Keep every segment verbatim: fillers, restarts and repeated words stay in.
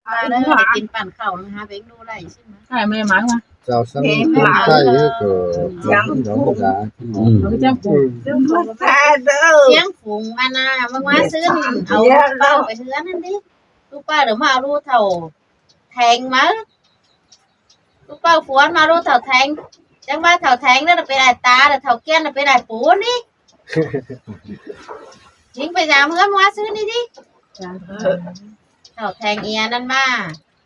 Ba đảy kin păn khảu hả, ꞌpứng đu đảy ꞌsịn. Ai, ꞌmí ꞌmá ꞌmá. Chao sắm ꞌmí ꞌmá ꞌtáng ꞌtáng ꞌnị ꞌcọ, ꞌmí ꞌmá ꞌmá. Ư. ꞋChiếng phủ. ꞌChiếng phủ ꞌmắn ꞌnạ, ꞌmá ꞌmá ꞌsứ, au ꞌlụk ꞌpạu pay ꞌhướn ꞌnặn đi. ꞌLụk ꞌpạu đảy ꞌmá au ꞌlụk thảu Theng ꞌmá. ꞌLụk ꞌpạu phủ ꞌmá au ꞌlụk thảu Theng. Chắng ꞌva thảu Theng ꞌnặn pên ai ta, thảu ꞌKiên pên ai pú ꞌnị. ꞌChính pay dăm ꞌhướn ꞌmá ꞌsứ ꞌnị đi. Thảu Theng Yên ꞌnặn ꞌmá.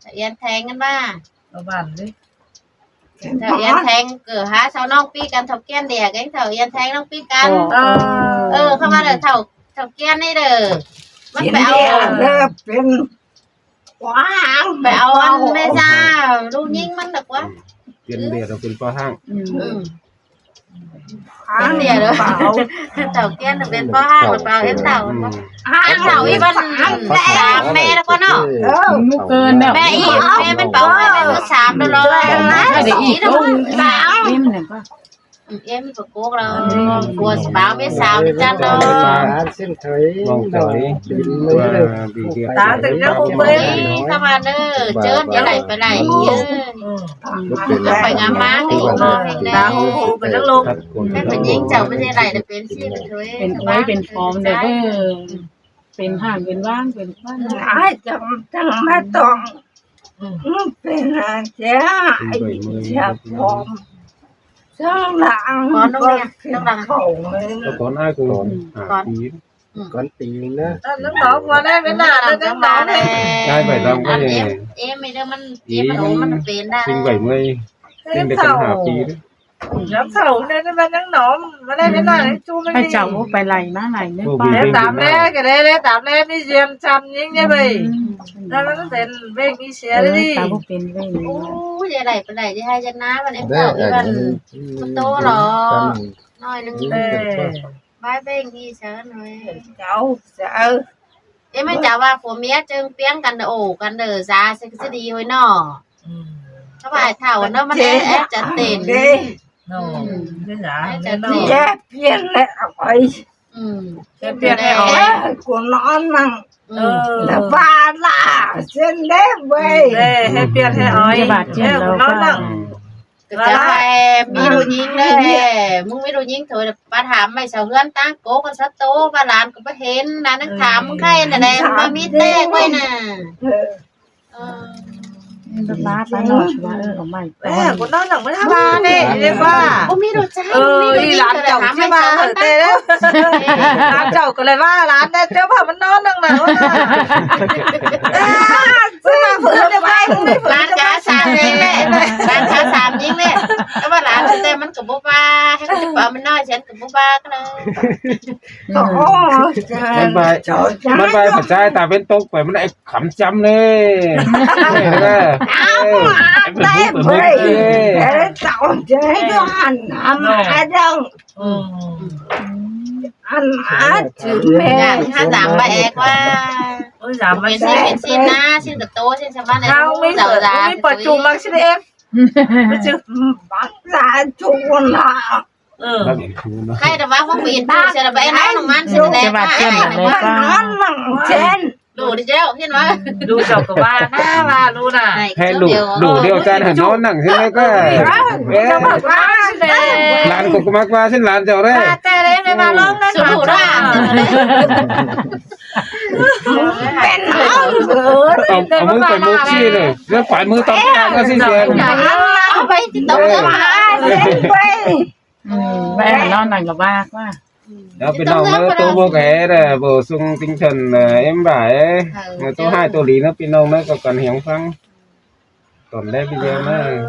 Thảu Yên Theng ꞌnặn ꞌmá. Ở bản đi. Thảu Yên Theng ꞌcọ hả, sau ꞌnọng ꞌpi căn, thảu ꞌKiên đảy ꞌcọ thảu Yên Theng ꞌnọng ꞌpi căn. Ờ. Ơ, ꞌkhắm ꞌva đảy thảu, thảu ꞌKiên ꞌnị đảy. ꞌMắn pay au, pên pó ꞌháng, pay au ăn ꞌmá da, ꞌlụk ꞌnhính ꞌmắn đảy ꞌquá. Kiên Điệt là pên pó ꞌháng. Ư. Kiên Điệt đảy. Thảu Kiên là pên pó ꞌháng, pay au ăn thảu. Ăn thảu ꞌí ꞌvắn, sam ꞌmé đảy ꞌquá ꞌnớ. Ơ. ꞌMé ꞌí, ꞌmé ꞌmắn pay au ꞌmé, ꞌmé ꞌmắn sam đảy lo. Ê, ꞌmí pay cốc lo. Ua, pay au ꞌmé sam ꞌmé chăn lo. Ăn ꞌsịn thôi. Mong cháu đi. Ua, vì việc ta tự nó cũng quên. Ê, ꞌkhắm ꞌva ꞌnớ, chớn dưa đảy pay đảy. Ơ. Pay ngắm ꞌmá ꞌnị, ꞌmá ꞌnị. Pay ꞌnhính chảu pay dưa đảy pên ꞌsịn thôi. Pên ối, pên phom đảy. Pên ꞌháng, pên ꞌváng, pên ꞌváng. Ai, chắng, chắng ꞌmá tỏng. Pên ꞌháng, chắng, ai, chắng phom. Chắng lăng, con nó nghe, chắng lăng. Khảu ꞌmá. Có con ai cũng, à, con. Tí. Ư. Con tí ꞌnớ. Ơ, ꞌnưng nó ꞌmá đảy, ꞌmá đảy, ꞌnưng nó đảy. Ai bảy lòng có ăn nhỉ? Êm, êm, ꞌmí đứa ꞌmắn, êm ꞌmắn ốm ꞌmắn pên đảy. Sinh bảy mươi. Sinh được con hả tí đảy. Chắng thảu ꞌnị, ꞌnị ꞌmắn ꞌnưng nó, ꞌmá đảy, ꞌmá đảy, ꞌnưng chu ꞌmắn đi. Hảư chảu ú pay đảy ꞌmá đảy ꞌnớ. Ôi, ꞌpá. Vì đéo đêm tám thế lé, nào. Cái đấy, đéo tám lé, ꞌmí duyên chăm ꞌnhính ꞌnị ꞌvạy. Ư. Đéo ꞌmắn pên ꞌvạy ꞌmí sia đi. Ơ, ta ú pên ꞌvạy ꞌnị. Ú, dưa đảy pay đảy, dưa hai dưa ná, ꞌmắn êm đảy, thảu ꞌí ꞌvắn. Ư, ú tô lo. Ư. ꞌNọi ꞌnưng. Ê. Bái ꞌvạy ꞌnị chắng ꞌnọi. Cháu, cháu. Ê, ꞌmá chảu ꞌva phua ꞌmía ꞌchương ꞌpiếng căn đảy, ổ căn đảy, da ꞌsứ ꞌsứ đi ꞌhới ꞌnọ. Ư. Ká ꞌva thảu ꞌnọ ꞌmắn ép, ép chả tên. Ư. Ép chả tên. Ép phiên lẹ ỏi. Ư. Ép phiên lẹ ỏi. Ê, của nó năng. Ư. Là ba là trên đấy vậy. Ê, ép phiên lẹ ỏi. Ê, của nó năng. Kơ chắng ꞌva ꞌmí đu ꞌnhính đảy, ꞌmứng ꞌmí đu ꞌnhính thôi, ꞌva tham ꞌmá sau ꞌhướn ꞌtáng cốc căn sa tô, ꞌva lan ꞌcọ ꞌmá hên, lan ꞌnưng tham ꞌmứng khay ꞌnặn đảy, ꞌmá ꞌmí té quay ꞌnạ. Ơ. Ơ. Ơ, của nó năng ꞌmá tham đảy, đi ꞌva. Ơ, ꞌmí đu chắng, ơ, ꞌmí đu ꞌnhính lan thôi, chảu tham ꞌmá sau ꞌhướn ꞌtáng cốc. Ê, lan chảu ꞌcọ lay ꞌva lan đảy, chảu ꞌva ꞌmắn ꞌnọ năng ꞌnạ. Ơ. Lan chảu sam ꞌnhính ꞌnị. Lan chảu sam ꞌnhính ꞌnị. Ká ꞌva lan ꞌsứ té ꞌmắn ꞌcọ báu ꞌva. Hảư ꞌcọ chảu pá ꞌmắn ꞌnọi chắng ꞌcọ báu ꞌva ꞌcọ đảy. ꞌMắn bai, ꞌmắn bai ꞌcọ ꞌchái ta pên tốc pay ꞌmắn ai khắm chăm ꞌnị. Ê, ê, ê, ê, ê, cháu cháu ăn ăn ai đâu. Ư. Ăn ăn chứ mẹ. Dạ, hả, dăm ꞌva ê ꞌquá. Ôi, dăm ꞌva pên ê. Pên ꞌsịn, pên ꞌsịn ꞌnạ, ꞌsịn ꞌcọ tô, ꞌsịn sa ꞌmắn ê. Không, ú, ꞌmí dăm pơ-, dăm ꞌmí pơ-, ꞌchụ măng ꞌsịn êm. Chứ, bác ra ꞌchụ ꞌnạ. Ư. Khay ta ꞌva ꞌmá pên ꞌchụ, ꞌsịn ꞌva ê ꞌnọ ꞌnọng ꞌmắn ꞌsịn đảy. Chứ ꞌva ꞌchụ ꞌnạ đảy ꞌquá. Hnón năng chén. Đủ đi chảu, ꞌhiến ꞌva. Đủ chảu ꞌcọ ꞌva ꞌnạ, ꞌva ꞌlụk ꞌnạ. Hãy đủ, đủ điều chăn hẳn ꞌnón năng ꞌsịn đảy ꞌquá. Ê. Đủ ꞌva ꞌsịn đảy. Lan ꞌcọ ꞌcọ ꞌmá ꞌquá ꞌsịn lan chảu đảy. ꞌVa té đảy, ꞌmá ꞌva ꞌlống đảy. Đủ đủ đảy. Pên ꞌnọng. Au, au ꞌmứng pay ꞌmộc ꞌsịn đảy. ꞌNéo pay ꞌmứng tốc ꞌnạ ꞌcọ ꞌsịn đảy. Au pay tốc ꞌnạ. Ư, ꞌva ꞌnọn năng ꞌcọ ꞌva ꞌquá. Đéo pên ꞌnọng ꞌnớ, tô bốc é đảy, bổ sung tinh thần, ờ, êm bả é. Ơ, ꞌnớ tô hai tô đi ꞌnớ, pên ꞌnọng ꞌnớ ꞌcọ căn hiếng ꞌphắng. Tỏn đé video ꞌnớ.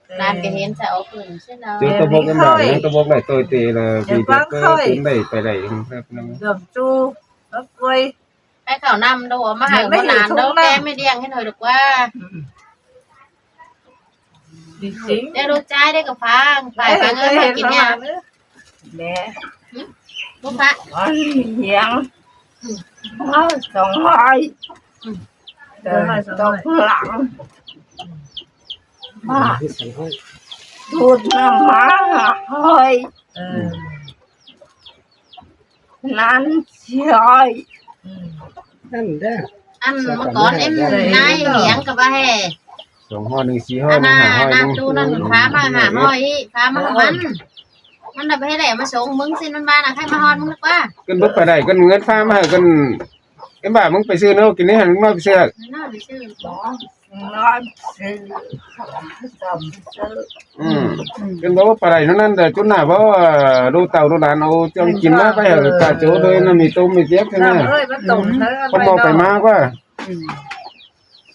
Lan ꞌcọ hên sa ốc ꞌnưng ꞌsịn ꞌnớ. Chứ tô bốc êm bả, ꞌnớ tô bốc đảy tôi tê là vì được, ờ, tuyến đẩy phải đẩy, ꞌnớ. Dăm ꞌchu, ốc quay. Pay khảu ꞌnặm đu, ꞌmá hảư ꞌmá lan đu, kem ꞌmí điêng hên hơi được ꞌquá. Đi chính. Đu ꞌchái đé ꞌcọ phang, phải phang ơi, phang kin ꞌnhá. Mẹ. Hử? Bố phạ. Con hiếng. Nó sống hơi. Đời sống hơi. Sống lặng. Mà. Tụt nó má hơi. Ừ. Lan ꞌchí hơi. Ừ. Ăn đé. Ăn ꞌmự cón ꞌếm ꞌnái hiếng ꞌcọ ꞌva ꞌhế. Song ꞌhọi ꞌnưng, sí ꞌhọi ꞌnưng, hả ꞌhọi ꞌnưng. Ăn ꞌnạ tu ꞌnặn phá ꞌmá hả ꞌhọi ꞌí, phá ꞌmá hả ꞌmắn. ꞌMắn đảy ꞌhế đảy ꞌmá sống ꞌmứng ꞌsịn ꞌmắn ꞌva ꞌnạ, khay ꞌmá ꞌhọt ꞌmứng ꞌlẹo ꞌquá. ꞌCắn báu pay đảy, ꞌcắn ꞌngớn phá ꞌmá hả ꞌcắn. Ém ꞌva ꞌmứng pay ꞌsứ ꞌnớ, kin ꞌnị hả ꞌnọi pay ꞌsứ. ꞌNọi pay ꞌsứ. Ừ. ꞌCắn báu pay đảy ꞌnặn, ꞌnặn đảy ꞌchu ꞌnạ báu, à, đu tảu đu lan au ꞌchương kin ꞌmá pay hả, cả chỗ thôi ꞌnặn, mì tôm mì tiếp thế ꞌnạ. Ôi, ꞌmắn tôm thế, ꞌcắn báu pay ꞌmá ꞌquá.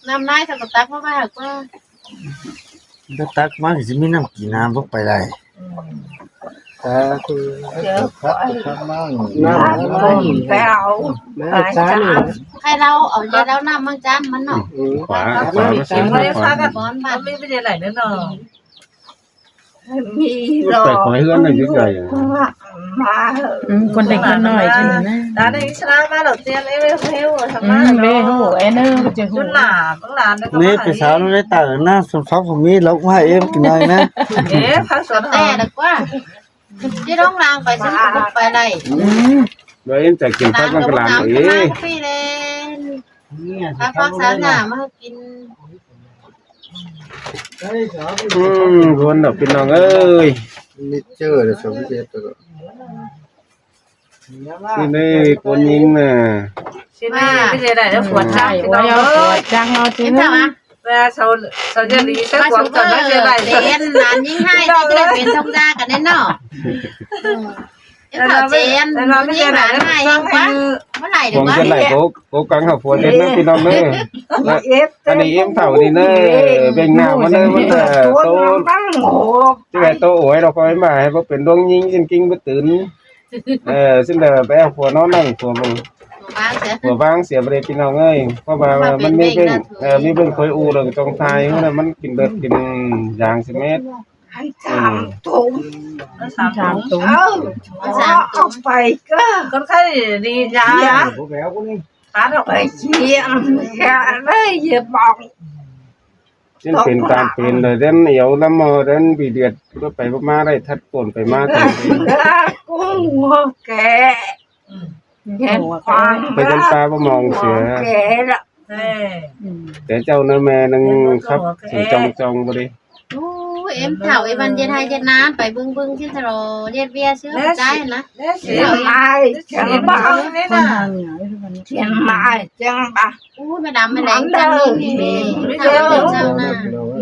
Năm nay thôi, tắc ꞌmá ꞌva hả ꞌquá. Tắc ꞌmá ꞌcọ ꞌchí ꞌmí ꞌnặm kin ꞌnặm báu pay đảy. Tắc ꞌcọ tắc ꞌmá. ꞌNặm ꞌmá. Khay ꞌlạu, au dệt ꞌlạu ꞌnặm ꞌmá chăn ꞌmắn ꞌnọ. Ừ. Khóa, khóa, khóa, khóa. Bón ꞌva. Mí ꞌmí đảy đảy ꞌnớ ꞌnọ. Mí ꞌló. Pay khói ꞌhướn ꞌnặn dứt đảy. Ừ, ꞌcốn đảy ꞌcốn ꞌnọi chứ ꞌnạ. Đá đảy sá ꞌmá đầu tiên em ꞌmí ꞌhụ thăm ꞌmá. Ừ, ꞌmí ꞌhụ, ên ơi, ꞌchớ ꞌhụ. ꞋCốn ꞌnạ, ꞌcốn ꞌnạ ꞌnớ ꞌcọ ꞌmí ꞌmá pay hả sáo ꞌnặn đảy tả ꞌnạ, sum sóc phủ ꞌmí lốc ꞌmá êm kin ꞌnọi ꞌnạ. Ê, pháo sột ꞌtẹ hòn. Đảy ꞌquá. Chứ đóng làng pay sum phủ pay đảy. Ừ. Đuổi em chả kin pháo ꞌcọ làng đuổi. Làng đuổi phi lên. Pháo, pháo sáo ꞌnạ ꞌmá kin. Ừ, ꞌcốn đọc kin ꞌnọng ơi. Mít ꞌchớ đảy sống chết rồi. ꞌTí ꞌnị ꞌcốn ꞌnhính ꞌnạ. Xin ꞌmá, cái gì đảy nó phuột chăng, ôi, phuột chăng nó chứ. Em thảo à? Và sau, sau giờ đi, sau phuột chăng nó gì đảy. Để em làm những hai cái, cái đảy pên thông gia cả nên nó. Em thảo là chén, em thảo là ꞌnhính cái đảy đán nó hai, không quá. ꞋMá đảy được. Cuông ꞌquá. Chén đảy, cố, cố gắng học phuột chén ꞌnớ ꞌpi ꞌnọng ꞌnớ. Ăn ꞌnị em thảo đi ꞌnớ, ꞌvến ꞌnạ ꞌmắn ꞌnớ, ꞌmắn ꞌnạ tô. Chứ ꞌmá tô ôi, ꞌlẹo khỏi ꞌmá hảư báu pên ꞌluống ꞌnhính, ꞌsịn ꞌkính báu tứn. Ờ, ꞌsịn đảy báu phuột ꞌnọ ꞌnặn, phuột ꞌváng sia. Phuột ꞌváng sia ꞌva đảy ꞌpi ꞌnọng ơi.เพราะว่ามันมีเบ้ง เอ่อ มีเบ้งคอยอู่เรื่องจองทาย เมื่อนั้นมันกินเลือดกินยางสิเม็ด Ăn sam tôm. Ăn sam tôm. Ờ, ăn sam tôm. Ăn pay ꞌcọ. Con khay đi ra. Dạ. Ăn pay chia ăn ra đây, dễ bỏng. Xin pên tam pên đảy đen éo ꞌlắm ꞌmo đen bị điệt, báu pay báu ꞌmá đảy thắt cổn pay ꞌmá. Cũng ok. Pay ꞌcắn pá báu mong sia. Té chảu ꞌnớ ꞌme ꞌnưng khắp sửng chong chong báu đi. Ú, em thảo em ăn ꞌdệt ꞌhại ꞌdệt ꞌnán, pay ꞌbưng ꞌbưng ꞌchí thả ꞌdệt ꞌviạk ꞌsứ ꞌmá ꞌchái ꞌnạ. Khuyến mại chăng ꞌva. Khuyến mại chăng ꞌva. Ú, ꞌme đăm ꞌme đen chăng ꞌnị ꞌnị. Thảo em chăng ꞌnạ.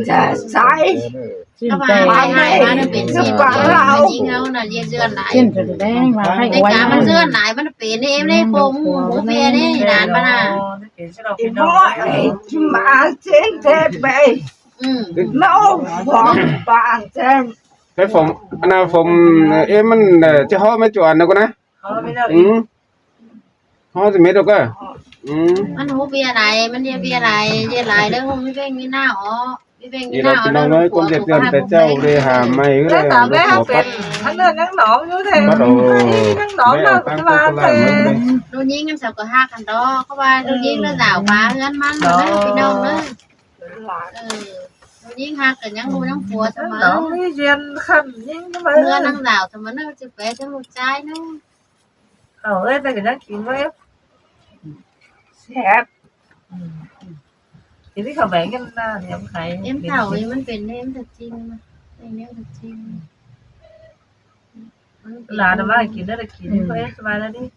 Chả sai. Xin ꞌva tê. Hại hại ꞌva ꞌnặn pên ꞌsịn. ꞋChịn ꞌva ꞌlẹo. ꞌChịn ꞌva ꞌlẹo. Đen ꞌva hại. Té ꞌquá ꞌmắn ꞌdứa ꞌnái ꞌmắn pên ꞌnị, ꞌếm ꞌnị ꞌpộ ꞌmú ꞌmú ꞌviạk ꞌnị, đán ꞌva ꞌnạ. Ê, bố ơi, ꞌchí ꞌmá ꞌchịn thế báu. Ừ. Nó phóng bản thân. Cái phóng, ꞌnạ phóng, ê, ꞌmắn, ờ, ꞌchí ꞌhó ꞌmá chuan ꞌnớ ꞌcọ ꞌnạ. Ơ, ꞌmá đảy. Ừ. ꞌHó ꞌchí mết ꞌlẹo ꞌcọ. Ừ. ꞌMắn ꞌhụ ꞌviạk đảy, ꞌmắn ꞌdệt ꞌviạk đảy, ꞌdệt đảy đảy ꞌhụ ꞌmí ꞌvến ꞌmí ꞌnạu ó. ꞌMí ꞌvến ꞌmí ꞌnạu ó, ꞌnọng ꞌnọi ꞌcốn ꞌdệt ꞌviạk té chảu đảy hả ꞌmạy ꞌcọ đảy. Té tả ꞌmẹ hả pên, ꞌmắn ꞌnặn ꞌnắng nóng ꞌnớ thế. Bắt đầu ꞌnắng nóng ꞌnớ, ꞌmắn ꞌtáng ꞌtáng ꞌtáng ꞌtáng. Đu ꞌnhính ꞌnặn sau ꞌcọ ꞌhặc hẳn đó, ꞌcọ ꞌva đu ꞌnhính ꞌnặn dảo ꞌva ꞌhướn ꞌmắn ꞌnớ, ꞌpi ꞌnọng ꞌnớ. Ờ, đu ꞌnhính ꞌhặc ꞌcọ ꞌnhắng đu ꞌnhắng pua ꞌsứ ꞌmá. Nóng ꞌnhính duyên khăn ꞌnhính ꞌmá. Ưa ꞌnặn dảo ꞌsứ ꞌmá ꞌnớ, ꞌchí pay ꞌchớ ꞌmụ ꞌchái ꞌnớ. Khảu ơi, ta ꞌcọ ꞌnhắng kin ꞌva. Sép. Ừ. Thì cái khẩu bánh em là em thấy em thảo thì ꞌmắn pên ꞌnêm thật ꞌchí ꞌnạ. Pên ꞌnêm thật ꞌchí ꞌnạ. Là nó mà kin ꞌnớ là kin. Ừ. ꞋMắn pên ꞌnêm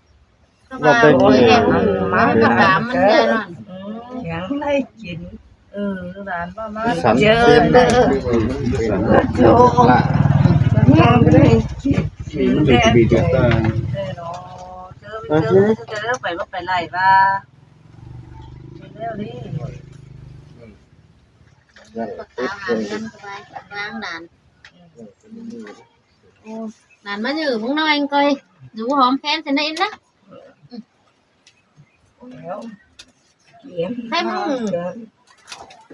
thật ꞌchí ꞌnạ. Ôi, em ꞌmá ꞌmá bám ꞌmắn ꞌnhá ꞌnọn. Ừ. ꞋMắn pên ꞌnêm. Ừ, đán ꞌva ꞌmá. Sắn. Chớ ꞌnớ. Sắn. Chớ. Lạ. ꞋMắn pên ꞌnêm. Bị, bị được ta. Ơ, nó. Chớ, chớ, chớ, chớ, phải, phải lạy ꞌva. Chớ đi. Bác Thảo hàn ngăn ꞌva, ꞌva đán. Ồ, đán ꞌmá nhử ꞌmứng ꞌnọi ꞌnhắng coi. Dú hóm khen thế này ꞌnớ. Thế ꞌmứng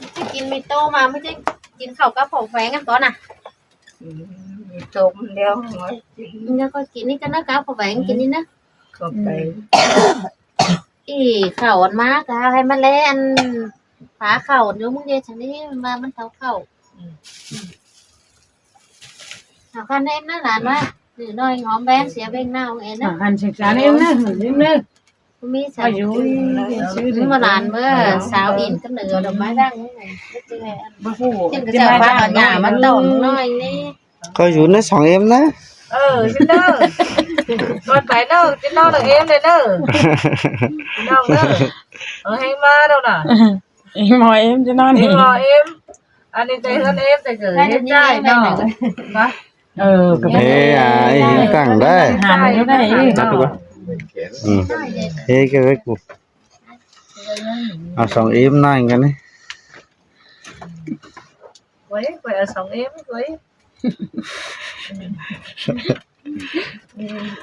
ꞌchí kin mì tô ꞌva, ꞌmá ꞌchí kin khảu cắp khảu phéng ꞌnặn ꞌcọ ꞌnạ. Mì tô ꞌlẹo ꞌnhắng kin. ꞌLẹo ꞌcọ kin ꞌnị ꞌcọ ꞌnớ, cắp khảu phéng kin ꞌnị ꞌnớ. Khảu phéng. Ê, khảu ăn ꞌmá ꞌcọ hảư ꞌmá ꞌlé ăn phá khảu ꞌnớ ꞌmứng ꞌdệt chắng ꞌnị ꞌva ꞌmắn thảu khảu. Khảu khăn ꞌnớ ꞌnặn ꞌva. Nử ꞌnọi hóm bén sia ꞌvến ꞌnạu ên ꞌnớ. Khảu khăn sạch sắn ên ꞌnớ, ên ꞌnớ. Mí sau. Ôi dồi, ôi, ôi, ôi. Mưa làn mưa, sao in cái nửa rồi mai đang. Bác Hồ, trên cái chợ ba nhà mà tổng nói đi. Có dú nó sóng êm ná. Ờ, chứ đâu. Con phải đâu, chứ nó là êm đây đâu. Chứ đâu đâu. Ờ, hay mà đâu nè. Êm mò êm chứ nó nè. Êm mò êm. Anh đi Tây Hơn êm Tây Gửi hết trai đâu. Hả? Ờ, cái Ê, à, ý, hiến tặng đấy. Hàn cái này. Tặng. Ừ. Ê, cái đấy cũng. À, sóng êm này cái này. Quay, quay, à, sóng êm, quay.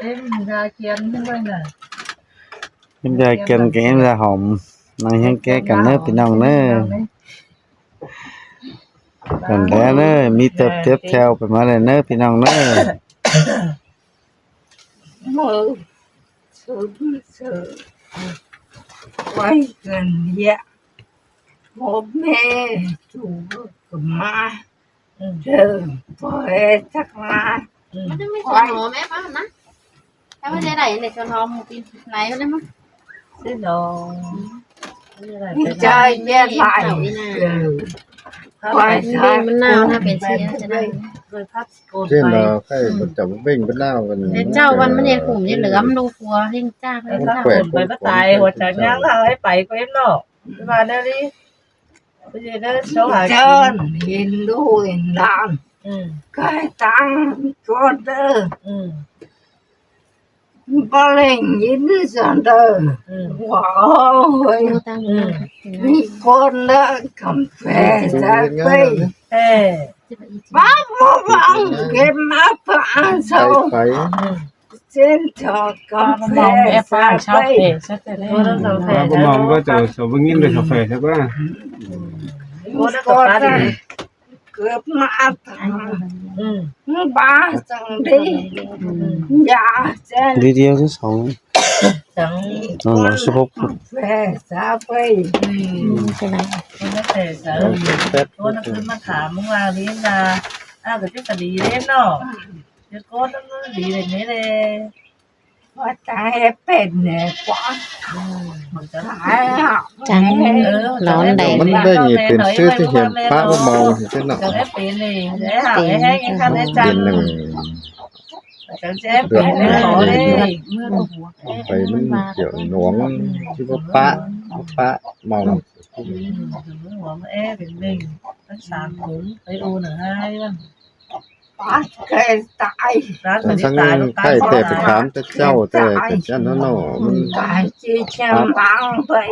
Em ra kiên thế thôi nè. Em ra kiên cái em ra hòm. Nói hiến cái cả nước bên nông nữa. Còn đấy nữa, mi tập tiếp theo phải mà này nữa bên nông nữa. Mơ, sớm, sớm. Quay gần địa. Một mẹ chủ. Má. Giờ, phải chắc là. Nó cứ mới cho nó mẹ bác hả? Em mới thế này, này cho nó một cái này nữa mà. Thế đó. Đi chơi, nhét lại. Quay. Bên nào nó phải chia cho nó. Rồi phát cột. Trên đó, cái, chấm bình bên nào, cái. Cái chào văn mới nhảy khủng, nhảy lửa ấm đô phùa, hình cha, cái. Nó khỏe, khủng, phải bắt tài, khủng, khủng, khủng. Hua chả nhang, hao, hãy phải của em nó. Thế mà đây đi. Cái gì đó, số hai. Trơn, hin đu, hin đan. Ừ. Cái tăng, con tơ. Ừ. Ba lệnh nhìn dần tơ. Ừ. Wow, ôi. Mua tăng. Ừ. Đi con đã cà phê, sao quay. Ê. Bác mua bóng, cái má bác ăn sâu. Phải, phải. Ừ. Trên trò cà phê, sao quay. Ba bố mong có chầu, chầu bưng in được cà phê thế quá. Bố đã có phát đi. Cướp mã thằng. Ừ. Ba thằng đi. Dạ, trên. Video thứ sáu. Thằng nó là số hộp. Về xã quay. Ừ. Con có thể sao? Con nó cứ mà thả mông vào đi là, à, cái cái đi đấy nó. Chứ con nó đi về đấy. Ôi, ta hê pên nè quá. Chăng lón đảy. Mắn đảy nhị pên sư thì hiền phá bố mâu thì thế nào. Pên nè. Được. Phải mắn kiểu nuống chứ có phá, có phá mâu. Cái sáng cũng phải u nữa hai. Bác cái tai. Bác cái tai, bác cái tai. Khai tệp khám tết châu tết, tết châu nó nổ. Cái chi chăm bang vậy.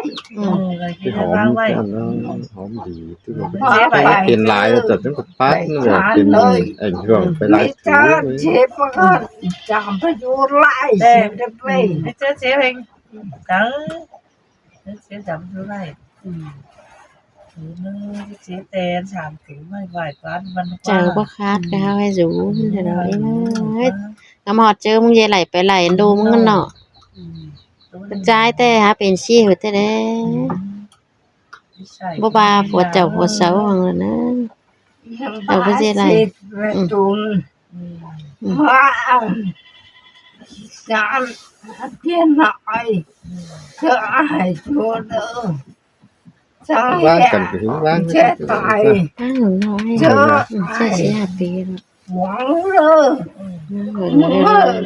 Cái hóm tết nó hóm gì, tức là cái tiền lãi là tết nó có phát, nó là tiền ảnh hưởng phải lãi thứ. Chết mà con, chăm phải vô lại, chết đấy. Chết, chết hình. Trắng. Chết, chết chăm vô lại. Ừ. Chảu báu khát cái hao hay dú thế đó em ơi. Ngắm họt chứ mưng dê lảy pay lảy đu mưng ngăn nọ. Cái chai tê hả pên si hả tê đấy. Bố ba phua chảu phua sáu hoàng rồi nớ. Chảu báu dê lảy. Má ăn. Sẵn. Tiên nói. Chớ ai chúa đỡ. Vang cần phải hứng vang. Chết tài. Ăn hứng nói. Chết sẽ hạt tí rồi. Quảng lơ. Ăn hứng nói.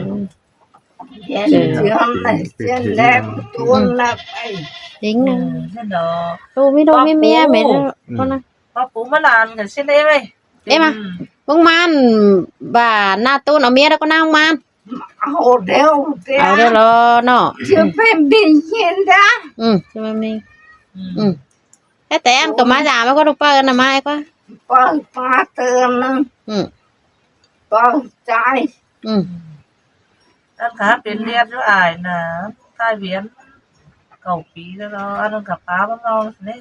Yên dưỡng này, yên đẹp tuôn là phải. Đính nè. Đu mi đu mi mía mẹ đó. Con nè. Bác Phú mà làm cái xin em ơi. Em à, bông man bà na tôn ở mía đó con nè bông man. Ổ đeo thế. Ổ đeo lo nó. Chưa phải bình yên đã. Ừ, chưa phải bình. Ừ. Thế té ăn có má già mới có đục bơ nè mai quá. Bơ ba tơ nè. Ừ. Bơ chai. Ừ. Ăn khá pên liệt rồi ai nè, tai biến. Cầu phí đó nó ăn cà pháo bông ngon đấy.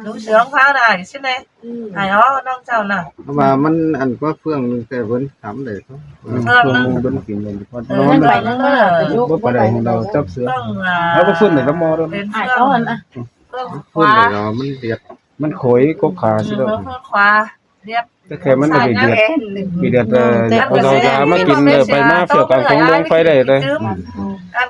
Đúng sướng pháo này xin đấy. Ai ó nông chào nè. Mà mắn ăn quá phương mình sẽ vẫn khám để thôi. Phương nó vẫn kỷ niệm con. Nó là bố bà này nó chấp sướng. Nó có phương này nó mò đâu. Ai có ăn à. Phương này nó mắn liệt. Mắn khối có khá chứ đâu. Khóa. Liệt. Cái khe mắn là bị liệt. Bị liệt, ờ, có giàu giá mà kín, ờ, phải má phiếu cảng không đúng phải đấy, đấy. Ăn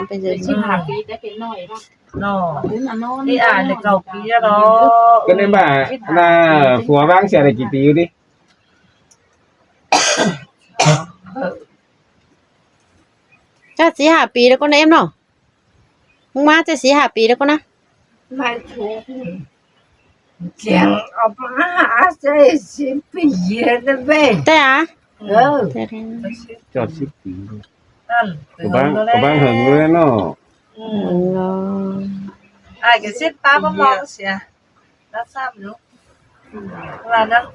ꞌchắng pay ꞌdệt. Síp hả pi té pên ꞌnọi ꞌnọ. Nó. Đi ăn để cau pi đó. Cái này bà là phủa vắng xe này kỉ pi đi. Chắc síp hả pi đó con em nó. ꞌMá chắc síp hả pi đó con á. Mai chú. Chàng ꞌva hả ꞌchái síp pi dê bê. Té à? Ờ. Té à. Chọt síp pi. Ăn, có bang, có bang hứng luôn nó. Ừ. Ai cái síp pa bá mong sia. Đắt sáp nhú. Là nó,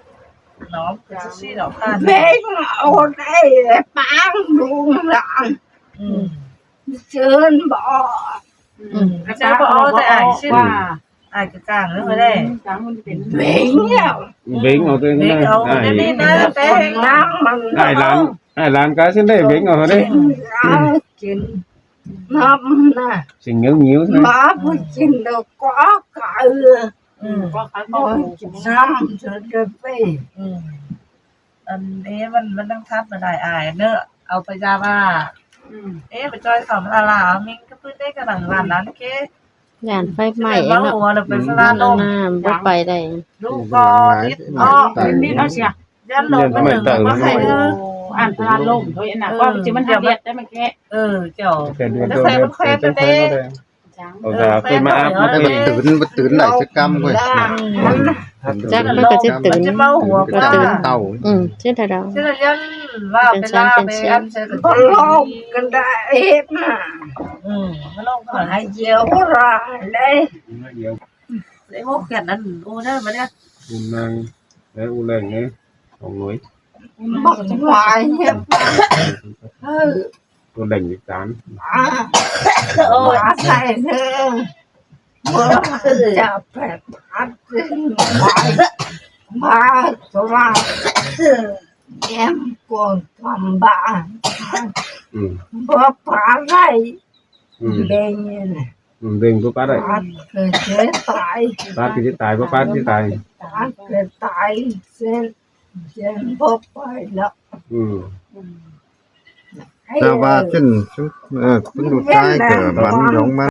nó cứ síp síp nó tan. Bê ôn ai bang đúng là. Ừ. Chơn bọ. Ừ. Chơn bọ té ai síp. Ai cái cang nữa đấy. Bính à. Bính ở đây. Bính ở đây. Ai. Ai lán, ai lán cá xin đây, bính ở đây. Ai kín. Năm nè. Xin nhớ nhớ thôi. Má bự kín được có cái. Ừ. Có cái có. Ôi, năm rồi được về. Ừ. Ăn ế, ꞌmắn, ꞌmắn đang thắt mà đại ai nữa. Au pay da ba. Ừ. Ế, pay ꞌchoi khỏm là là, mình cứ pứn đấy cái đằng ván lán kia. Dản pay mảy nó. Ua là pay pha la lôm. Nó bớt pay đây. Đủ có đít. Ơ, đít nó sia. Dán lôm. Dán mảy tao nó. Ăn pha la lôm thôi, ăn là có chứ ꞌmắn ăn đét đấy mà kệ. Ừ, kiểu. Nó phải khỏe cái đấy. Âu da khuyên ꞌmá áp. Ê, báu tứn, báu tứn đảy ꞌsứ ꞌcắm quay. Chắc báu có chết tứn. Báu tứn. Tau. Ừ, chết thật đó. Chết là dân là bên là bên ăn sẽ có lông cái đại hết mà. Ừ, có lông có phải nhiều quá rồi. Đây. Để hút kẹt ăn u đó mà đấy. U năng. Đấy, u lành ấy. Ông nói. Bọc ngoài hiệp. Ừ. Cô đành cái chán. À. Ôi. Bà thầy thơ. Bố chả phải bắt trên ngoài. Bà cho bà. Em còn thăm bà. Ừ. Bố bà thầy. Ừ. Bên như này. Ừ, bên bố bà thầy. Bà cứ chết tài. Bà cứ chết tài, bố bà chết tài. Bà cứ tài. Chết. Chết bố bà lắm. Ừ. Chào bà Trần, chúng, ờ, chúng tôi trai cờ bắn giống mà.